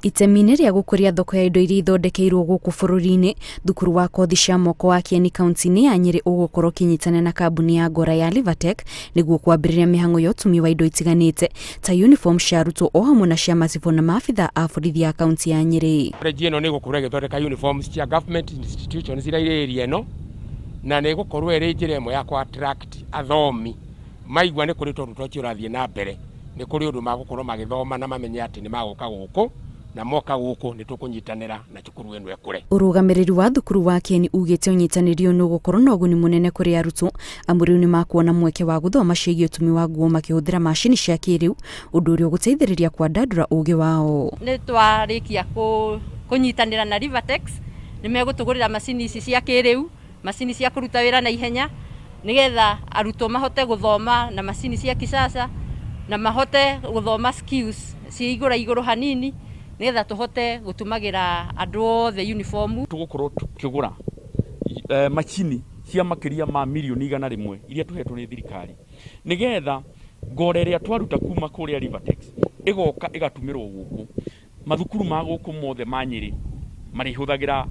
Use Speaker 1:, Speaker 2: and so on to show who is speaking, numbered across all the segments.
Speaker 1: Itemi-inĩ rĩa gũkũria thoko ya indo iria ithondekeirwo gũkũ bũrũri-inĩ, thukuru wa kothi cia moko wa Kieni kaunti-inĩ ya Nyĩrĩ ũgũkorwo ũkĩnyitanĩra na kambuni ya ngora ya Livertech nĩguo kwambĩrĩria mĩhang'o ya ũtumi wa indo itiganĩte ta uniform cia arutwo o hamwe na cia macibũ na maabitha a borithi ya kaunti ya Nyĩrĩ.
Speaker 2: College ĩno nĩ ĩgũkorwo ĩgĩthondeka uniforms cia government institutions iria irĩ area ĩno, na nĩ ĩgũkorwo ĩrĩ njĩra ĩmwe ya kũ attract athomi maigua nĩ kũrĩ tondũ toci ũrathiĩ na mbere, nĩ kũrĩ ũndũ magũkorwo magĩthoma na mamenye atĩ nĩ magũka gũkũ, na moka gũkũ nĩ tũkũnyitanĩra na cukuru ĩno ĩkũre.
Speaker 1: Ũrũgamĩrĩri wa thukuru wa Kieni ugĩte ũnyitanĩri ũyũ nĩ ũgũkorwo na ũguni mũnene kũrĩ arutwo, amu rĩu nĩ makuona mweke wa gũthoma ciĩgiĩ ũtumi wa nguo makĩhũthĩra macini cia kĩrĩu, ũndũ ũrĩa ũgũteithĩrĩria kwandandũra ũgĩ wao.
Speaker 3: Nĩ twarĩkia kũnyitanĩra na Rivertex, nĩ megũtũgũrĩra macini ici cia kĩrĩu, macini cia kũruta wĩra na ihenya, nĩgetha arutwo mahote gũthoma na macini cia kisasa na mahote gũthoma skills cia igũra igũrũ hanini, nĩgetha tũhote gũtumagĩra andũ othe uniform.
Speaker 4: Tũgũkorwo tũkĩgũra macini cia makĩria ma mirioni 100 iria tũhetwo nĩ thirikari, nĩgetha ngora ĩrĩa twaruta kuma kũrĩa Rivertex ĩgoka ĩgatumĩrwo gũkũ. Mathukuru ma gũkũ mothe ma Nyĩrĩ marĩhũthagĩra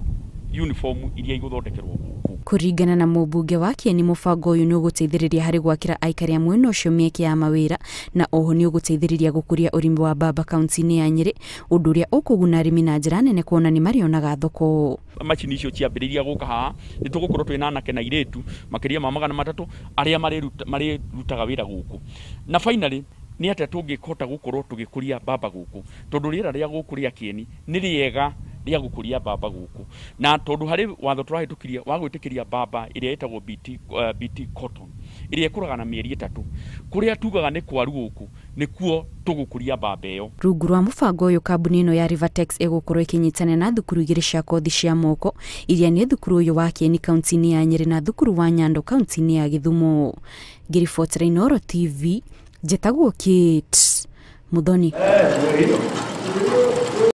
Speaker 4: uniform iria igũthondekerwo gũkũ.
Speaker 1: Kũringana na mũmbunge wa Kieni, mũbango ũyũ nĩ ũgũteithĩrĩria harĩ gwakĩra aikari a mwena ũcio mĩeke ya mawĩra, na oho nĩ ũgũteithĩrĩria gũkũria ũrĩmi wa mbamba kaunti-inĩ ya Nyĩrĩ, ũndũ ũrĩa ũkũguna arĩmi na njĩra nene kuona nĩ marĩonaga thoko.
Speaker 4: Macini icio ciambĩrĩria gũka haha, nĩ tũgũkorwo twĩna anake na airĩtu makĩria ma 300 arĩa marĩrutaga wĩra gũkũ. Na finally, nĩ atĩa tũngĩhota gũkorwo tũgĩkũria mbamba gũkũ, tondũ rĩera rĩa gũkũ rĩa Kieni nĩ rĩega rĩa gũkũria mbamba gũkũ, na tondũ harĩ watho tũrahĩtũkirie wa gwĩtĩkĩria mbamba ĩrĩa ĩtagwo BT cotton ĩrĩa ĩkũraga na mĩeri 3, kũrĩa tugaga nĩ kwaru gũkũ nĩkuo tũgũkũria mbamba ĩyo.
Speaker 1: Rungu rwa mũbango ũyũ, kambuni ĩno ya Rivertex ĩgũkorwo ĩkĩnyitanĩra na thukuru igĩrĩ cia kothi cia moko iria nĩ thukuru ũyũ wa Kieni kaunti-inĩ ya Nyĩrĩ na thukuru wa Nyando kaunti-inĩ ya Gĩthumo. Ngĩribotera Inooro TV, njĩtagwo Kate Muthoni.